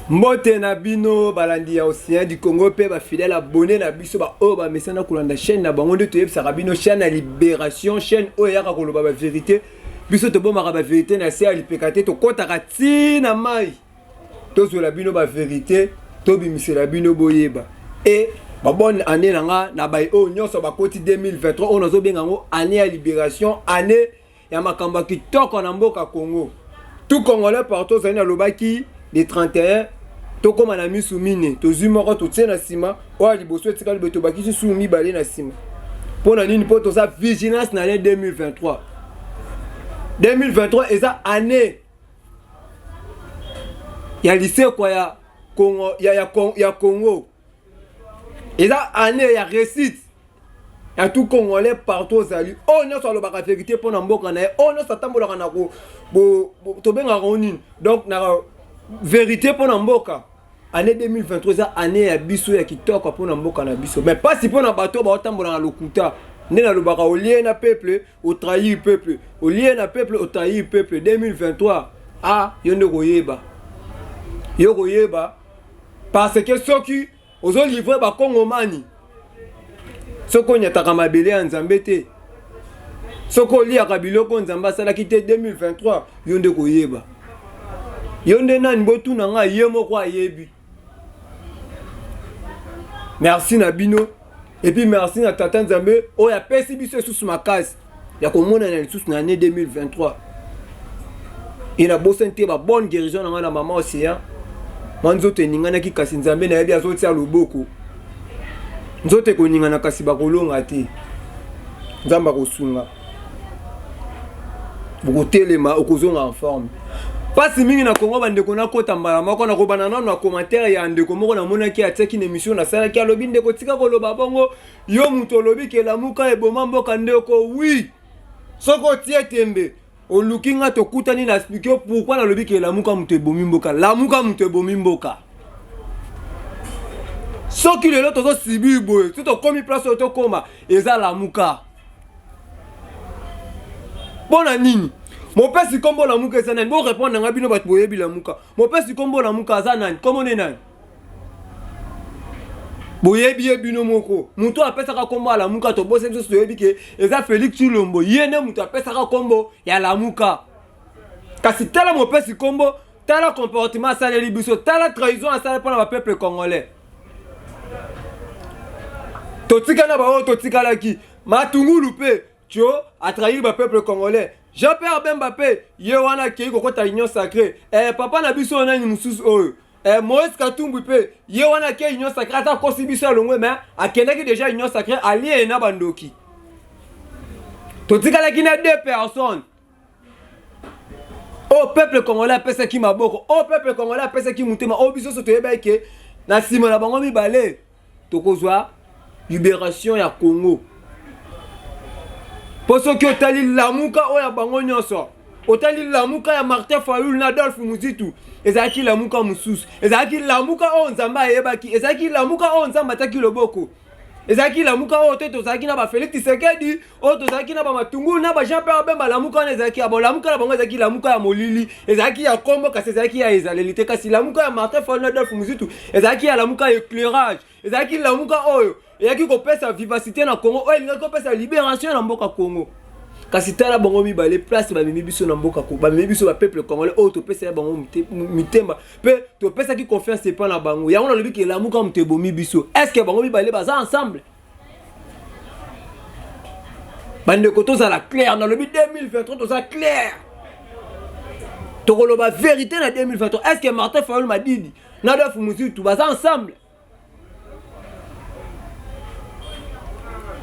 Mbote na bino balandi ya Océan du Congo mpe ba fidèles abonnés na biso ba oyo bamesana kolanda chaîne na bango nde toyebisaka bino chaîne ya libération, chaîne oyo eyaka koloba ba vérité. Biso tobomaka ba vérité na se ya lipeka te, tokɔtaka ti na mai tozwela bino ba vérité, tobimisela bino boyeba. E ba bonne année na nga na baye oyo nyonso bakoti 2023 oyo nazobenga yango année ya libération, année ya makambo ya kitoko na mboka Congo. Tout Congolais partout ozali, nalobaki le 31 tokóma na misu mine, tozwi moko totie na nsima, oyo ya liboso etikali boye, tobakisi susu mibale na nsima. Mpo na nini? Mpo toza vigilance na année 2023. 2023 eza année ya lisekwa ya Congo, ya Congo. Eza année ya réussite ya tout Congolais partout ozali, oyo nyonso alobaka vérité mpo na mboka na ye, oyo nyonso atambolaka na tobengaka ngo nini, donc na vérité mpo na mboka. Année 2023 eza année ya biso ya kitoko mpo na mboka na biso, mais mpasi mpo na bato oyo baotambola na lokuta. Nde nalobaka, olie na peuple, otrahir peuple, olie na peuple, otrahir peuple. 2023 a yo nde koyeba, yo koyeba, parce que soki ozolivre bakongomani, soki onyataka mabele ya Nzambe te, soki oliaka biloko Nzambe asalaki te, 2023 yo nde koyeba yo nde nani. Botuna ngai, ye moko ayebi. Merci na bino et puis merci na tata Nzambe oyo apesi biso lisusu makasi ya komonana lisusu na année 2023. E nabosani te ba bonne guérison na ngai na mama Océan. Mwa nzoto eninganaki, kasi Nzambe nayebi azotia loboko. Nzoto ekoningana, kasi bakolonga te. Nzambe akosunga, okotelema, okozonga en forme. Mpasi mingi na Kongo, bandeko. Nakota mbala moko, nakobana nano na commentaire ya ndeko moko namonaki atiaki na émission nasalaki. Alobi: "Ndeko, tika koloba bongo, yo moto olobi ke Lamuka eboma mboka." Ndeko, oui, soki otie tembe, oluki nga, tokutani, na explique yo pourquoi nalobi ke Lamuka moto ebomi mboka. Lamuka moto ebomi mboka. Soki lelo tozosubir boye, so tokomi place oyo tokóma, eza Lamuka. Mpo na nini? Mopesi nkombo Lamuka eza nani? Borépondre na ngai, bino bato boyebi Lamuka. Mopesi nkombo Lamuka aza nani? Nkombo ne nani? Boyebi ye bino moko. Moto apesaka nkombo ya Lamuka, tobosi biso toyebi ke eza Félix Tshilombo. Ye nde moto apesaka nkombo ya Lamuka. Kasi tala mopesi nkombo, tala comportement asaleli biso, tala trahison asaleli mpona bapeuple congolais. Totika na baoyo totikalaki. Matungulu mpe tio atrahir bapeuple congolais. Jean Pierre Bemba mpe ye wana akei kokɔta Union sacrée. Papa na biso nani mosusu oyo, Moïse Katumbi mpe ye wana akei Union sacrée. Ata akosi biso alongwe, mais akendaki déjà Union sacrée, alie na bandoki. Totikalaki na deux personnes oyo peuple congolais apesaki maboko, oyo peuple congolais apesaki motema, oyo biso nyonso toyebaki ke na nsima na bango mibale tokozwa libération ya Congo. Mpo soki otali Lamuka oyo ya bango nyonso, otali Lamuka ya Martin Fayulu na Adolphe Muzitu, ezalaki Lamuka mosusu, ezalaki Lamuka oyo Nzambe ayebaki, ezalaki Lamuka oyo Nzambe atiaki loboko, ezalaki Lamuka oyo te tozalaki na baFélix Tshisekedi, oyo tozalaki na bamatungulu na baJean Pierre Bemba. Lamuka wana ezalaki ya bolamuka na bango, ezalaki Lamuka ya molili, ezalaki ya kombo, kasi ezalaki ya ezaleli te. Kasi Lamuka ya Martin Fayulu na Adolphe Muzitu ezalaki ya Lamuka ya éclairage, ezalaki Lamuka oyo eyaki kopesa vivacité na Congo, oyo elingaki kopesa libération na mboka Congo. Kasi tala bango mibale, place bamemi biso na mboka, bamemi biso bapeuple congolais oyo topesaki bango mitema mpe topesaki confiance epa na bango. Yango nalobi ke Lamuka moto ebomi biso. Est ce que bango mibale baza ensemble? Bandeko, tozala clair. Nalobi 2023 toza clair, tokoloba vérité na 2023. Est ce que Martin Fayulu Madidi na Adolphe Muzitu baza ensemble?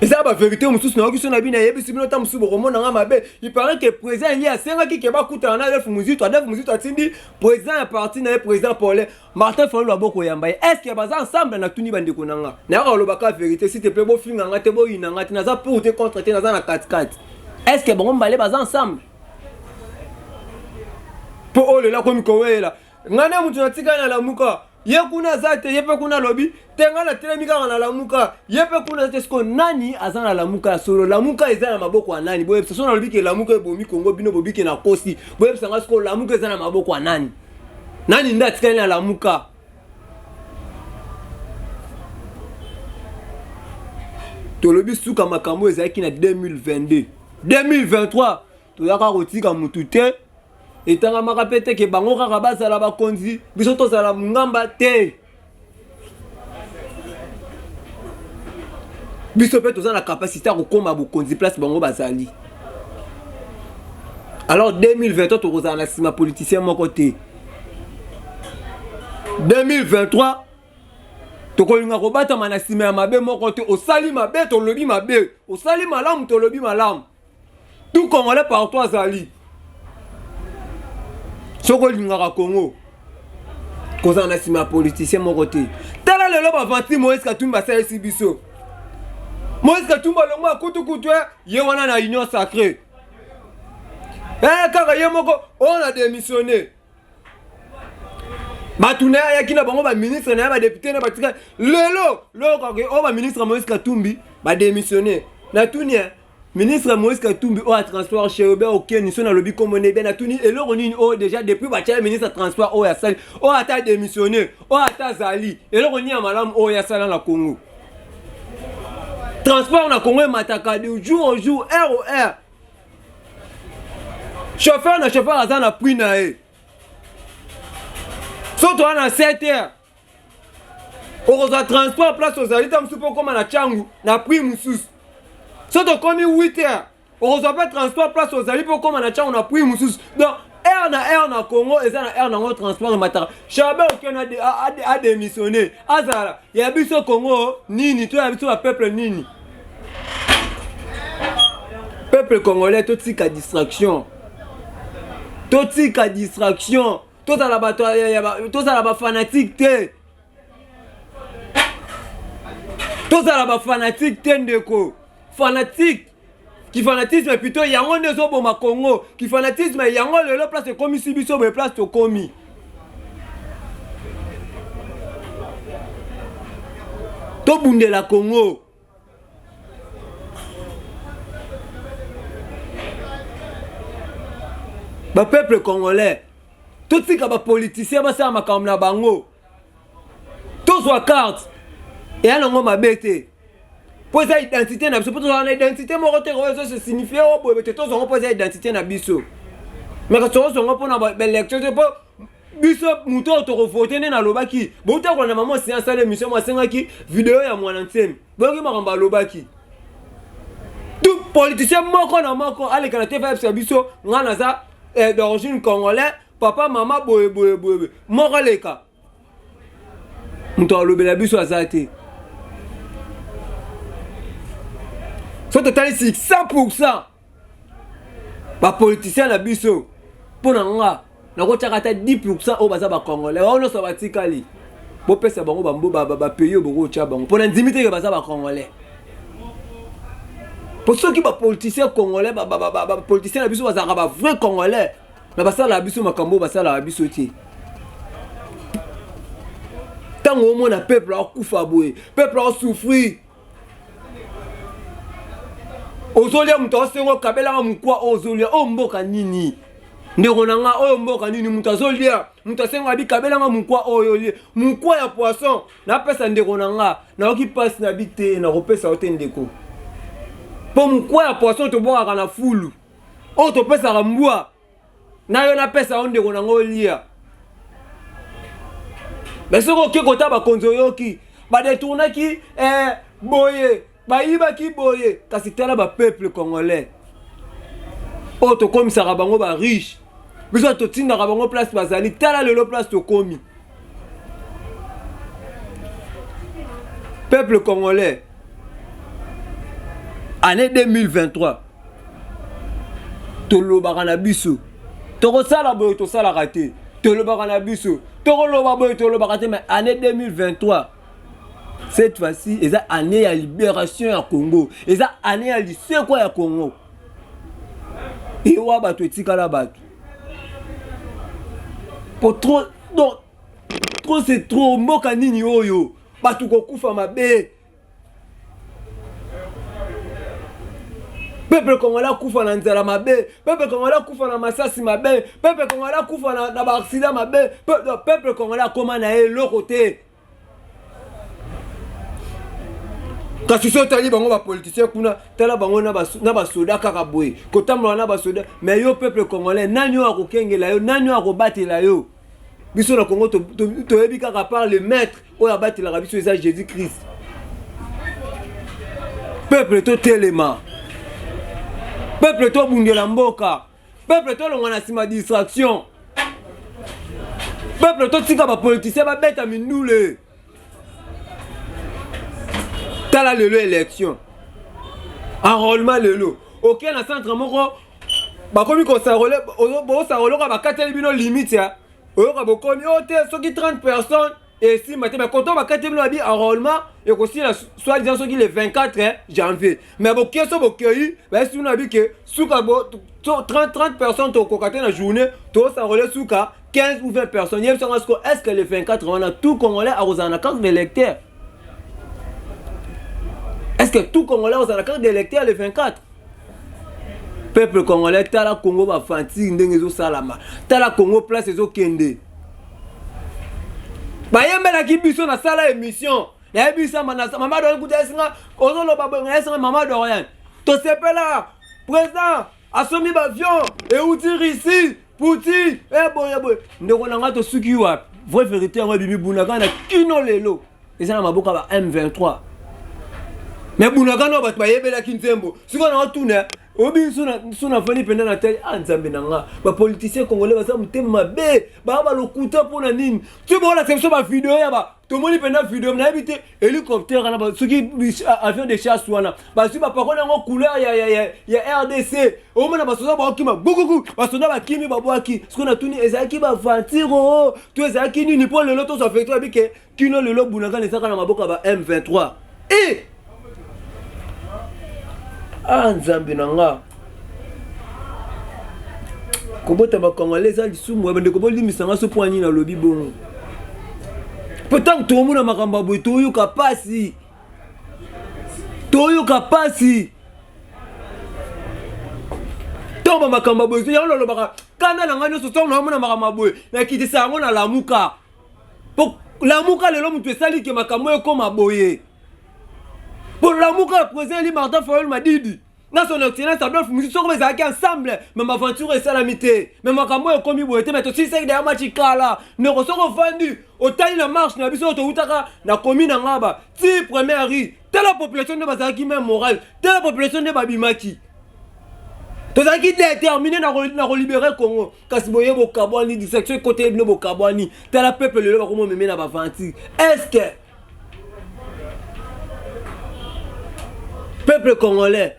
Eza bavérité mosusu nayoki so na bino, ayebisi bino, ta mosusu bokomona nga mabe. Il paraît que président Eli asengaki ke bakutana na Adolphe Muzitu. Adolphe Muzitu atindi président ya parti na ye, président Paulin. Martin Fayulu abokoyamba ye. Est ce que baza ensemble? Natuni bandeko na nga, nayaka kolobaka vérité. S'il te plaît, bofinga nga te, boyina nga te. Naza pour te, contre te, naza na katikati. Est ce que bango mibale baza ensemble? Mpo oyo lelo akomi koweyela ngai nde motu natikali na Lamuka, ye kuna aza te, ye mpe kuna alobi te, ngai natelemi kaka na Lamuka, ye mpe kuna aza te. Sikoyo nani aza na Lamuka ya solo? Lamuka eza na maboko ya nani? Boyebisa. So nalobi ke Lamuka ebomi Kongo, bino bobike na kosi. Boyebisa nga sikoyo, Lamuka eza na maboko ya nani? Nani nde atikali na Lamuka? Tolobi suka makambo ezalaki na 2022. 2023 toyaka kotika mutu te etangamaka mpe te ke bango kaka bazala bakonzi biso tozala mongamba te biso mpe toza na kapasite ya kokóma bokonzi place bango bazali alors 2023 tokozala na nsima politicien moko te 2023 tokolinga kobatama na nsima ya mabe moko te osali mabe tolobi mabe osali malamu tolobi malamu tout congolais partout azali soki olingaka congo kozala na nsima ya politicien moko te tala lelo bavanti moïse katumbi basalisi biso moïse katumbi alongwa ya kutukutu eh, ye wana na union sacré eh, kaka ye moko oyo na démissionne bato na ye ayaki na bango baministre na ye badepute na batika lelo loko oyo baministre moïse katumbi badémissionne natuni eh, Ministre Moïse Katumbi oyo ya transport Cherubin Okeni so nalobi kombo ne bien natuni eloko nini oyo déjà depuis batia ministre ya transport oyo asali oyo ata démissionné oyo ata azali eloko nini ya malamu oyo asala na Congo transport na Congo emataka de jour au jour heure au heure chauffeur na chauffeur aza na prix na ye so toza na 7 heures okozwa transport place ozali ta mosusu mpo okóma na cangu na prix mosusu so tokomi 8 heures okozwa mpe transport place ozali mpo okóma na cangu na prix mosusu donc heure na heure na congo eza na heure nango transport emataka chabe okende adémissionne azala ya biso congo nini to ya biso bapeuple nini peuple congolais totika distraction totika distraction tozala bato tozala bafanatike te tozala bafanatike te ndeko fanatike kifanatisme plutôt yango nde ezoboma congo kifanatisme yango lelo place ekomisi biso boye place tokomi tobundela congo Ba peuple congolais totika ba politiciens basala makambo na bango tozwa carte eya nango mabe te mpo eza identité na biso mpo tozala na identité moko te oyo ezo se signifie oyo boye te tozwa yango mpo eza identité na biso mais kasi tozwa yango mpo na baélection te mpo biso moto oyo tokovote nde nalobaki bouta kolanda mama osi asala émission mo asengaki video ya mwana nsemi boyoki makambo alobaki tout politicien moko na moko aleka na tv ayebisa biso ngai naza eh, d'origine congolais papa mama boye boye boye moko aleka moto alobela biso aza te so totalisi 100 pourcent bapoliticien na biso mpo na nga nakotyaka ata 10 pourcent oyo baza bacongolais oyo nyonso batikali bopesa bango bapays oyo bokotya bango mpo na ndimi teke baza bacongolais mpo soki bapoliticien congolais bapoliticien na biso bazalaka bavrai congolais na basalaka biso makambo oyo basalaka biso te ntango omona peuple akufa boye peuple asouffrir ozolia moto asengo okabelanga mokwa oyo ozolia oyo mboka nini ndeko na nga oyo mboka nini moto azolia moto asengo abi kabelanga mokwa oyo olie mokwa ya poisson napesa ndeko na nga nayoki mpasi na bi te nakopesa yo te ndeko mpo mokwa ya poisson tobwakaka na fulu oyo topesaka mbwa na yo napesa yo ndeko na ngo olia me soki oke kota bakonzi oyoki badetournaki eh, boye bayibaki boye kasi tala bapeuple congolais oyo tokomisaka bango bariche biso totindaka bango place bazali tala lelo place tokomi peuple congolais année 2023 tolobaka na biso tokosala boye tosalaka te tolobaka na biso tokoloba boye tolobaka te mais année 2023 cette fois-ci eza année ya libération ya congo eza année ya lisekwa ya congo ewa bato etikala bato po trop donc trop c'est trop mboka nini oyo bato kokufa mabe peuple congolais akufa na nzala mabe peuple congolais akufa na masasi mabe peuple congolais akufa na, na baaccident mabe peuple congolais akoma na ye eloko te. Kasi soki otali bango bapoliticien kuna, tala bango na basoda kaka boye kotambola na basoda. Mais yo peuple congolais, nani oyo akokengela yo? Nani oyo akobatela yo? Biso na Congo toyebi kaka par le maître oyo abatelaka biso, eza Jésus Christ. Peuple, totelema. Peuple, tobundela mboka. Peuple, tolongwa na nsima distraction. Peuple, totika bapoliticien babeta mindule. Tala lelo élection, enrôlement lelo, oke na centre moko, bakomi kos'enrôler, bos'enrôler oka bakateli bino limite ya oyoka bokomi oyo te. Soki 30 personnes esimba te, mais koto bakateli bino babi enrôlement ekosila soit disant soki le 24 janvier, mais boke so bokei, bayesi bino babi ke suka 30 30 personnes tokoka te na journée, tos'enrôler suka 15 ou 20 personnes. Yebisanga siko, est ce que le 24 wana tout Congolais akozala na carte d'électeur? Est ce que tout Congolais akozala na carte d'électeur le 24? Peuple congolais, tala Congo, bafanti ndenge ezosalama. Tala Congo, place ezokende. Bayembelaki biso, nasala émission, nayebisa mama Dorian kuta esinga ozoloba boye, nayesinga mama Dorian, tosepela, président asombi baavion euti Russie, Poutine, eboye boye. Ndeko na ngai, tosuki wapi? Vraie vérité yango ebimi. Bunagana kino lelo eza na maboko ya ba M23, mais Bunagana oyo bato bayebelaki nzembo. Sikoyo na otuna obi so nafandi mpenza na tali, ah Nzambe na nga, bapoliticien congolais baza motema mabe, baa balokuta. Mpo na nini ti boolakisa biso bavideo ya ba tomoni mpenza video? Nayebi te, hélicoptère wana, soki avion de chasse wana, bazwi bapakoli yango couleur ya RDC, omona basoda baokima gugugu, basoda bakimi, babwaki. Soki natuni, ezalaki baaventure o to ezalaki nini? Mpo lelo tozwa vérité, babi ke kino lelo Bunagana ezaka na maboko ya ba M23. E ah, Nzambe na nga, kobota bacongolais eza lisumu ya bandeko. Bolimbisanga so mpo nini nalobi bongo, mpo ntango tokomona makambo ya boye, toyoka pasi, toyoka pasi. Ntango bamakambo ya boye, yango nalobaka, kanda na ngai nyonso ntango naomona makambo ya boye, nakitisa yango na Lamuka, mpo Lamuka lelo moto esali ke makambo oyo ekóma boye. Mpo Lamuka ya président élu Martin Fayulu Madidi na son excellence Adolphe Muzito, soko ezalaki ensemble, mais aventure esalami te, mais makambo oyo ekomi boye te. Mais tosilisaki deya match kala. Ndeko, soki ofandi otali na marche na biso oyo towutaka na komi na Ngaba ti première rue, tala population nde bazalaki même moral, tala population nde babimaki. Tozalaki déterminé na kolibérer Congo, kasi boye bokabwani, distraction ekoteli bino, bokabwani. Tala peuple lelo bakoma omeme na baventure. Est ce que peuple congolais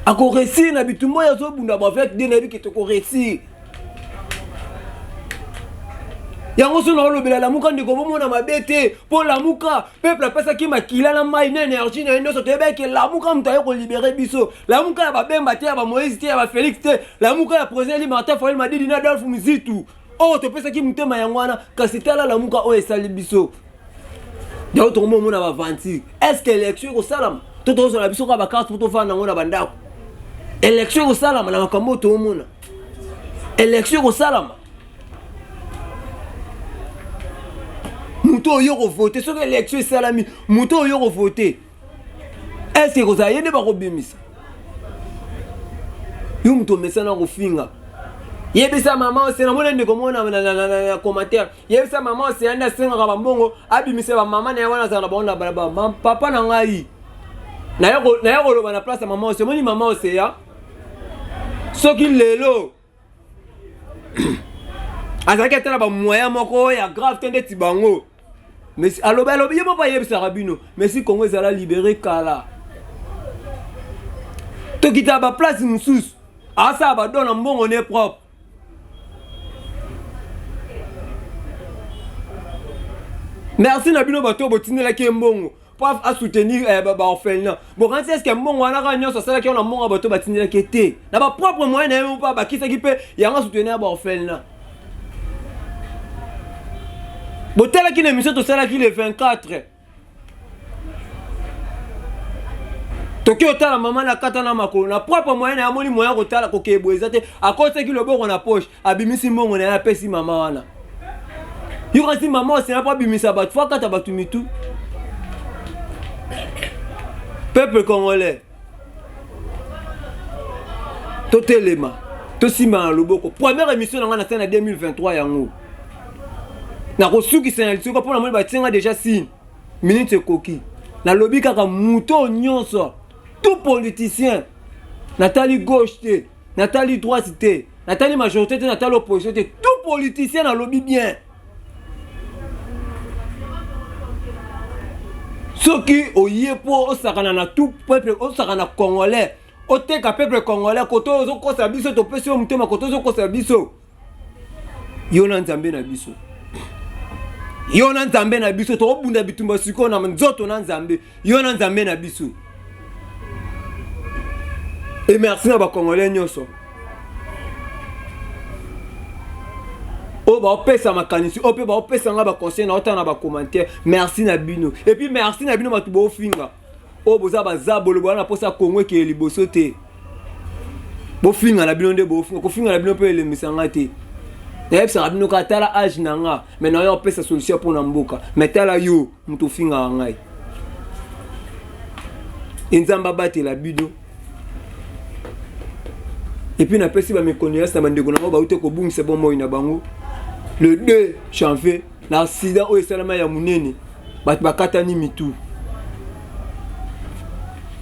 akoréussir na bitumba oyo azobunda? Bo avec Dieu, nayebi ke tokoréussir yango. So naolobela Lamuka, ndeko, bomona mabe te, mpo Lamuka peuple apesaki makila na mai na énergie na ye nyonso. Toyebaki Lamuka moto aye kolibérer biso. Lamuka ya Babemba te, ya Bamoïse te, ya Bafélix te, Lamuka ya président élu Martin Fayulu Madidi na Adolphe Muzito oyo topesaki motema yango wana. Kasi tala Lamuka oyo esali biso yango, tokomomona baventure. Est ce que élection ekosalama to tozala biso kaka bacarte mpo tofanda yango na bandako? Élection ekosalama na makambo oyo toomona? Élection ekosalama? Moto oyo kovote, soki élection esalami, moto oyo kovote, est ce ekozala ye nde bakobimisa? Yo moto omesana kofinga, yebisa mama ose. Namoni ndeko mona na commentaire, yebisa mama ose nde asengaka bambongo, abimisa bamama na ye wana azala na bango na balabala. Papa na ngai, naye koloba na place ya mama ose. Omoni mama ose ya soki lelo azalaki ata na bamoyen moko ya grave te ndeti bango, mais alobi, alobi ye moko, ayebisaka bino, mais si Congo ezala libéré kala, tokitaka baplace mosusu, asala badon na mbongo ne propre. Merci na bino bato oyo botindelaki ye mbongo mpo asoutenir baorphelinat. Bokanisi eske mbongo wana kaka nyonso asalaki yango na mbongo ya bato batindelaki ye te? Na bapropre moyen na ye mpo abakisaki mpe yango asoutenir baorphelinat. Botalaki na émission tosalaki le 24, toki otala mama na kata na makolo na propre moyen na ye. Amoni moyen kotala kokeye boye eza te, akotisaki loboko na poche, abimisi mbongo na ye, apesi mama wana. Yokanisi mama osena mpo abimisa bato, fo akata bato mitu. Peuple congolais, totelema, tosimba na loboko. Première émission na ngai nasala na 2023 yango nakosukisa na lisuka mpo namoni batie nga déjà signe minute ekoki. Nalobi kaka moto nyonso, tout politicien, natali gauche te, natali droite te, natali majorité te, natali opposition te, tout politicien, nalobi bien, soki oye mpo osakana na tout peuple, osakana na congolais, oteka peuple congolais, koto ozokosa biso, topesi yo motema, koto ozokosa biso, yo na Nzambe na biso, yo na Nzambe na biso, tokobunda bitumba sikoyo na nzoto na Nzambe, yo na Nzambe na biso. Et merci na bacongolais nyonso oyo baopesa makanisi, oyo mpe baopesa nga baconseil na otala na bacommentaire. Merci na bino. Et puis merci na bino bato boofinga, oyo boza baza bolo boza na mposa Kongo ekeye liboso te. Bofinga na bino nde bofinga, kofinga na bino mpe elembisa nga te. Nayebisaka bino kaka, tala age na nga, mais nayo opesa solution mpo na mboka. Mais tala yo moto ofingaka ngai, e Nzambe abatela bino. Et puis napesi bames condoléances na bandeko na bango bauti kobungisa bomoi na bango le 2 janvier na accident oyo esalama ya monene, bato bakatani mitu.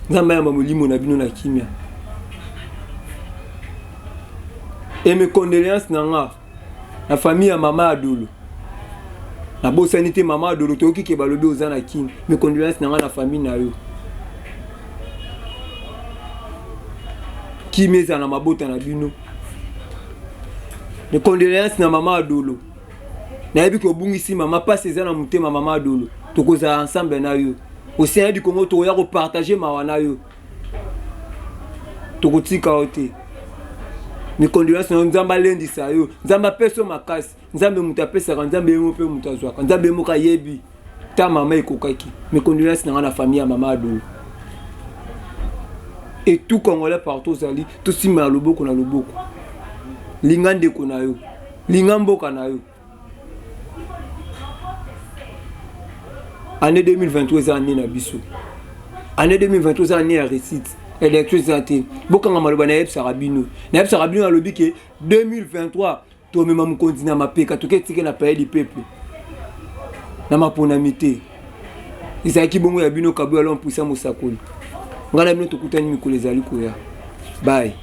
Nzambe ayamba molimo na bino na kimia. Et mes condoléances na nga na famille ya mama Adolo. Nabosani te mama Adolo, toyoki ke balobi oza na Kini. Mes condoléances na nga na famille na yo. Kimia ezala na mabota na bino. Mes condoléances na mama Adolo. Nayebi kobungisi mama, mpasi eza na motema. Mama Adolo, tokozala ensemble na yo. Océan du Congo, tokoya kopartage mawa na yo, tokotika yo te. Mes condoléances na yo. Nzambe alendisa yo, Nzambe apesa yo makasi. Nzambe moto apesaka, Nzambe ye mo mpe moto azwaka, Nzambe ye moko ayebi ta mama ekokaki. Mes condoléances na nga na famille ya mama Adolo. Et tout congolais partout ozali, tosimba na loboko na loboko. Linga ndeko na yo, linga mboka na yo. Année 2023 eza année na biso. Année 2023 eza année ya réussite. Élection eza te, bokanga maloba. Nayebisaka bino, nayebisaka bino, nalobi ke 2023 tomema mokonzi na mapeka, toke etike na palais du peuple na maponami te. Ezalaki bongo ya bino Kabuya, l'homme puissant, mosakoli. Ngai na bino tokutani mikolo ezali koya. Bye.